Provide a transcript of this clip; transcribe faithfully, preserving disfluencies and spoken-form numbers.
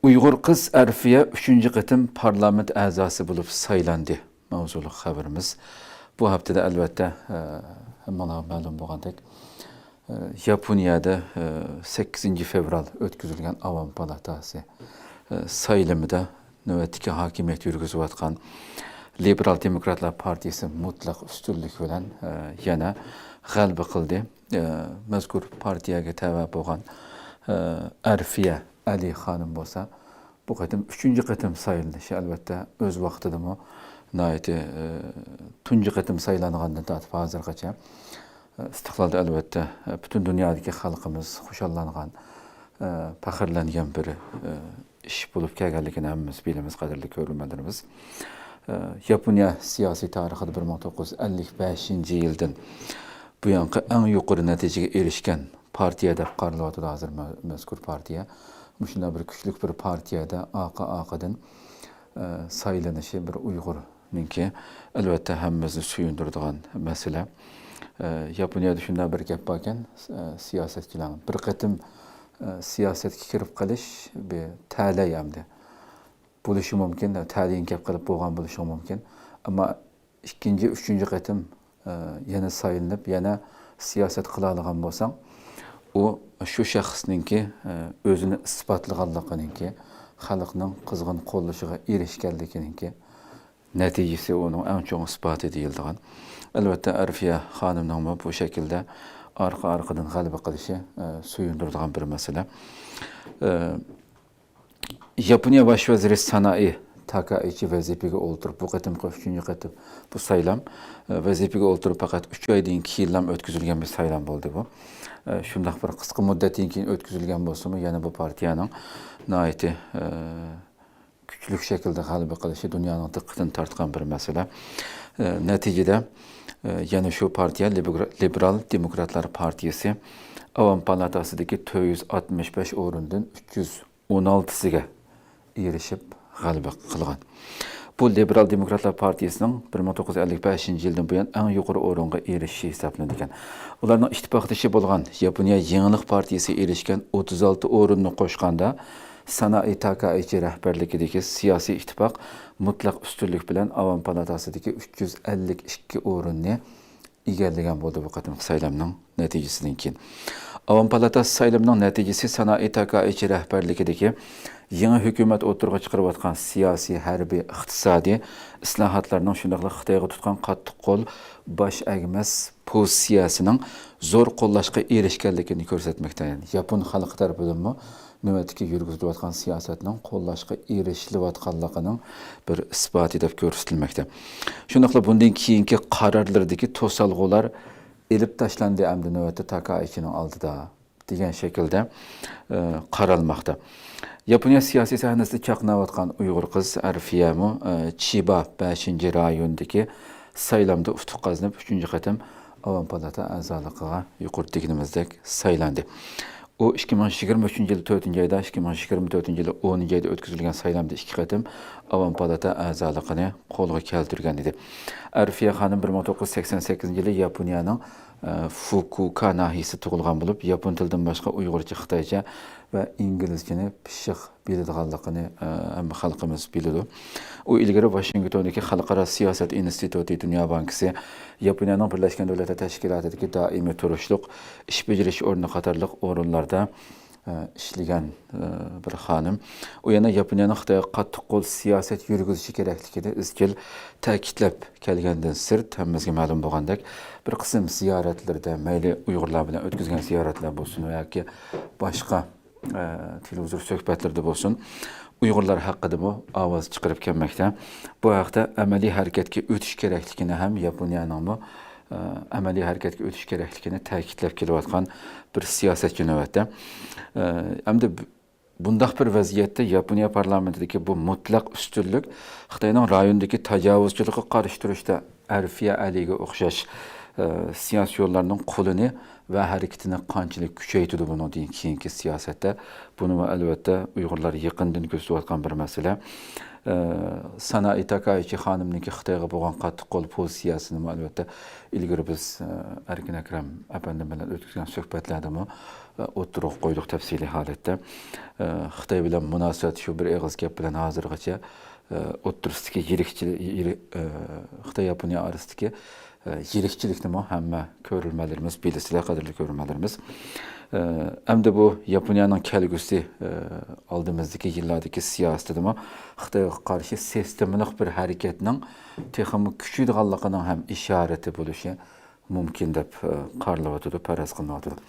ئۇيغۇر قىز ئەرفىيە ئۈچىنچى قېتىم پارلامېنت ئەزاسى بولۇپ سايلاندى. ماۋزۇلۇق خەۋىرىمىز. بۇ ھەپتىدە، ئەلۋەتتە، ئە، ھەممىڭلارغا مەلۇم بولغاندەك، ئە، ياپونىيەدە، ئە، سەككىزىنچى فېۋرال ئۆتكۈزۈلگەن ئاۋام پالاتاسى، ئە، سايلىمىدا نۆۋەتتىكى ھاكىمىيەت يۈرگۈزۈۋاتقان لىبېرال دېموكراتلار پارتىيىسى مۇتلەق ئۈستۈنلۈك بىلەن، ئە، يەنە غەلىبە قىلدى. ئە، مەزكۇر پارتىيەگە تەۋە بولغان، ئە، ئەرفىيە ئەلى خانىم بولسا، بۇ قېتىم ئۈچىنچى قېتىم سايلىنىشى، ئەلۋەتتە، ئۆز ۋاقتىدىمۇ ناھايىتى، ئە، تۇنجى قېتىم سايلانغاندىن تارتىپ ھازىرغىچە، ئە، ئىستىقلالدا، ئەلۋەتتە، ئە، پۈتۈن دۇنيادىكى خەلقىمىز خۇشاللانغان، ئە، پەخىرلەنگەن بىر، ئە، ئىش بولۇپ كەلگەنلىكىنى ھەممىمىز بىلىمىز، قەدىرلىك كۆرۈرمەنلىرىمىز. ئە، ياپونىيە سىياسىي تارىخىدا بىر مىڭ توققۇز يۈز ئەللىك بەشىنچى يىلدىن بۇيانقى ئەڭ يۇقىرى نەتىجىگە ئېرىشكەن پارتىيە دەپ قارىلىۋاتىدۇ ھازىر مە-، مەزكۇر پارتىيە. مۇشۇنداق بىر كۈچلۈك بىر پارتىيەدە ئارقا-ئارقىدىن، ئە، سايلىنىشى بىر ئۇيغۇرنىڭكى، ئەلۋەتتە، ھەممىمىزنى سۆيۈندۈرىدىغان مەسىلە. ئە، ياپونىيەدە شۇنداق بىر گەپ باركەن، ئە، سىياسەتچىلەر بىر قېتىم، ئە، سىياسەتكە كىرىپ قېلىش بىر تەلەي ئەمدى. بولۇشى مۇمكىن، تەلىيىنى گەپ قىلىپ بولغان بولۇشىمۇ مۇمكىن. ئەمما ئىككىنچى، ئۈچىنچى قېتىم، ئە، يەنە سايلىنىپ، يەنە سىياسەت قىلالىغان بولساڭ، ئۇ شۇ شەخسنىڭكى، ئە، ئۆزىنى ئىسپاتلىغانلىقىنىڭكى، خەلقنىڭ قىزغىن قوللىشىغا ئېرىشكەنلىكىنىڭكى نەتىجىسى، ئۇنىڭ ئەڭ چوڭ ئىسپاتى دېيىلىدىغان. ئەلۋەتتە، ئەرفىيە خانىمنىڭمۇ بۇ شەكىلدە ئارقا-ئارقىدىن غەلىبە قىلىشى، ئە، سۆيۈندۈرىدىغان بىر مەسىلە. ئە، ياپونىيە باش ۋەزىرى سانائى تاكائىچى ۋەزىپىگە ئولتۇرۇپ، بۇ قېتىمقى ئۈچىنچى قېتىم بۇ سايلام، ئە، ۋەزىپىگە ئولتۇرۇپ پەقەت ئۈچ ئايدىن كېيىنلا ئۆتكۈزۈلگەن بىر سايلام بولدى بۇ. ئە، شۇنداق بىر قىسقا مۇددەتتىن كېيىن ئۆتكۈزۈلگەن بولسىمۇ، يەنە بۇ پارتىيەنىڭ ناھايىتى، ئە، كۈچلۈك شەكىلدە غەلىبە قىلىشى دۇنيانىڭ دىققىتىنى تارتقان بىر مەسىلە. ئە، نەتىجىدە، ئە، يەنە شۇ پارتىيە، لىبېر-، لىبېرال دېموكراتلار پارتىيىسى ئاۋام پالاتاسىدىكى تۆت يۈز ئاتمىش بەش ئورۇندىن ئۈچ يۈز ئون ئالتىسىگە ئېرىشىپ غەلىبە قىلغان. بۇ لىبېرال دېموكراتلار پارتىيىسىنىڭ بىر مىڭ توققۇز يۈز ئەللىك بەشىنچى يىلدىن بۇيان ئەڭ يۇقىرى ئورۇنغا ئېرىشىشى ھېسابلىنىدىكەن. ئۇلارنىڭ ئىتتىپاقدىشى بولغان ياپونىيە يېڭىلىق پارتىيىسى ئېرىشكەن ئوتتۇز ئالتە ئورۇننى قوشقاندا، سانائى تاكائىچى رەھبەرلىكىدىكى سىياسىي ئىتتىپاق مۇتلەق ئۈستۈنلۈك بىلەن ئاۋام پالاتاسىدىكى ئۈچ يۈز ئەللىك ئىككى ئورۇننى ئىگىلىگەن بولدى بۇ قېتىمقى سايلامنىڭ نەتىجىسىدىن كېيىن. ئاۋام پالاتاسى سايلىمىنىڭ نەتىجىسى سانائى تاكائىچى رەھبەرلىكىدىكى يېڭى ھۆكۈمەت ئوتتۇرىغا چىقىرىۋاتقان سىياسىي، ھەربىي، ئىقتىسادىي ئىسلاھاتلارنىڭ، شۇنداقلا خىتايغا تۇتقان قاتتىق قول، باش ئەگمەس پوزىتسىيەسىنىڭ زور قوللاشقا ئېرىشكەنلىكىنى كۆرسەتمەكتە. ياپون خەلقى تەرىپىدىنمۇ نۆۋەتتىكى يۈرگۈزۈلۈۋاتقان سىياسەتنىڭ قوللاشقا ئېرىشىلىۋاتقانلىقىنىڭ بىر ئىسپاتى دەپ كۆرسىتىلمەكتە. شۇنداقلا بۇندىن كېيىنكى قارارلىرىدىكى توسالغۇلار ئېلىپ تاشلاندى، ئەمدى نۆۋەتتە تاكائىچىنىڭ ئالدىدا، دېگەن شەكىلدە، ئە، قارالماقتا. ياپونىيە سىياسىي سەھنىسىدە چاقناۋاتقان ئۇيغۇر قىز ئەرفىيەمۇ، ئە، چىبا بەشىنچى رايونىدىكى سايلامدا ئۇتۇق قازىنىپ، ئۈچىنچى قېتىم ئاۋام پالاتا ئەزالىقىغا يۇقىرىدا دېگىنىمىزدەك سايلاندى. ئۇ ئىككى مىڭ يىگىرمە ئۈچىنچى يىلى تۆتىنچى ئايدا، ئىككى مىڭ يىگىرمە تۆتىنچى يىلى ئونىنچى ئايدا ئۆتكۈزۈلگەن سايلامدا ئىككى قېتىم ئاۋام پالاتا ئەزالىقىنى قولغا كەلتۈرگەن ئىدى. ئەرفىيە خانىم بىر مىڭ توققۇز يۈز سەكسەن سەككىزىنچى يىلى ياپونىيەنىڭ، ئە، فۇكۇئوكا ناھىيىسىدە تۇغۇلغان بولۇپ، ياپون تىلىدىن باشقا ئۇيغۇرچە، خىتايچە ۋە ئىنگلىزچىنى پىششىق بىلىدىغانلىقىنى، ئە، ھەممە خەلقىمىز بىلىدۇ. ئۇ ئىلگىرى ۋاشىنگتوندىكى خەلقئارا سىياسەت ئىنستىتۇتى، دۇنيا بانكىسى، ياپونىيەنىڭ بىرلەشكەن دۆلەتلەر تەشكىلاتىدىكى دائىمىي تۇرۇشلۇق ئىش بېجىرىش ئورنى قاتارلىق ئورۇنلاردا، ئە، ئىشلىگەن، ئە، بىر خانىم. ئۇ يەنە ياپونىيەنىڭ خىتايغا قاتتىق قول سىياسەت يۈرگۈزۈشى كېرەكلىكىنى ئىزچىل تەكىتلەپ كەلگەندىن سىرت، ھەممىمىزگە مەلۇم بولغاندەك، بىر قىسىم زىيارەتلىرىدە، مەيلى ئۇيغۇرلار بىلەن ئۆتكۈزگەن زىيارەتلەر بولسۇن ياكى باشقا، ئە، تېلېۋىزور سۆھبەتلىرىدە بولسۇن، ئۇيغۇرلار ھەققىدىمۇ ئاۋاز چىقىرىپ كەلمەكتە. بۇ ھەقتە ئەمەلىي ھەرىكەتكە ئۆتۈش كېرەكلىكىنى ھەم ياپونىيەنىڭمۇ، ئە، ئەمەلىي ھەرىكەتكە ئۆتۈش كېرەكلىكىنى تەكىتلەپ كېلىۋاتقان بىر سىياسەتچى نۆۋەتتە. ئە، ئەمدى ب-، بۇنداق بىر ۋەزىيەتتە ياپونىيە پارلامېنتىدىكى بۇ مۇتلەق ئۈستۈنلۈك خىتاينىڭ رايوندىكى تاجاۋۇزچىلىققا قارشى تۇرۇشتا ئەرفىيە ئەلىگە ئوخشاش ئە، سىياسىيونلارنىڭ قولىنى ۋە ھەرىكىتىنى قانچىلىك كۈچەيتىدۇ بۇنىڭدىن كېيىنكى سىياسەتتە؟ بۇنىمۇ ئەلۋەتتە ئۇيغۇرلار يېقىندىن كۆزىتىۋاتقان بىر مەسىلە. ئە، سانائى تاكايچى خانىمنىڭكى خىتايغا بولغان قاتتىق قول پوزىتسىيەسىنىمۇ ئەلۋەتتە ئىلگىرى بىز، ئە، ئەركىن ئەكرەم ئەپەندىم بىلەن ئۆتكۈزگەن سۆھبەتلەردىمۇ، ئە، ئوتتۇرىغا قويدۇق تەپسىلىي ھالەتتە. ئە، خىتاي بىلەن مۇناسىۋەت شۇ بىر ئېغىز گەپ بىلەن ھازىرغىچە، ئە، ئوتتۇرىسىدىكى يىرىكچىلىك، يىرىك-، ئە، خىتاي ياپونىيە ئارىسىدىكى، ئە، يىرىكچىلىكنىمۇ ھەممە كۆرۈرمەنلىرىمىز بىلىسىلەر، قەدىرلىك كۆرۈرمەنلىرىمىز. ئە، ئەمدى بۇ ياپونىيەنىڭ كەلگۈسى، ئە، ئالدىمىزدىكى يىللاردىكى سىياسىتىدىمۇ خىتايغا قارشى سىستېمىلىق بىر ھەرىكەتنىڭ تېخىمۇ كۈچىيىدىغانلىقىنىڭ ھەم ئىشارىتى بولۇشى مۇمكىن دەپ، ئە، قارىلىۋاتىدۇ، پەرەز قىلىنىۋاتىدۇ.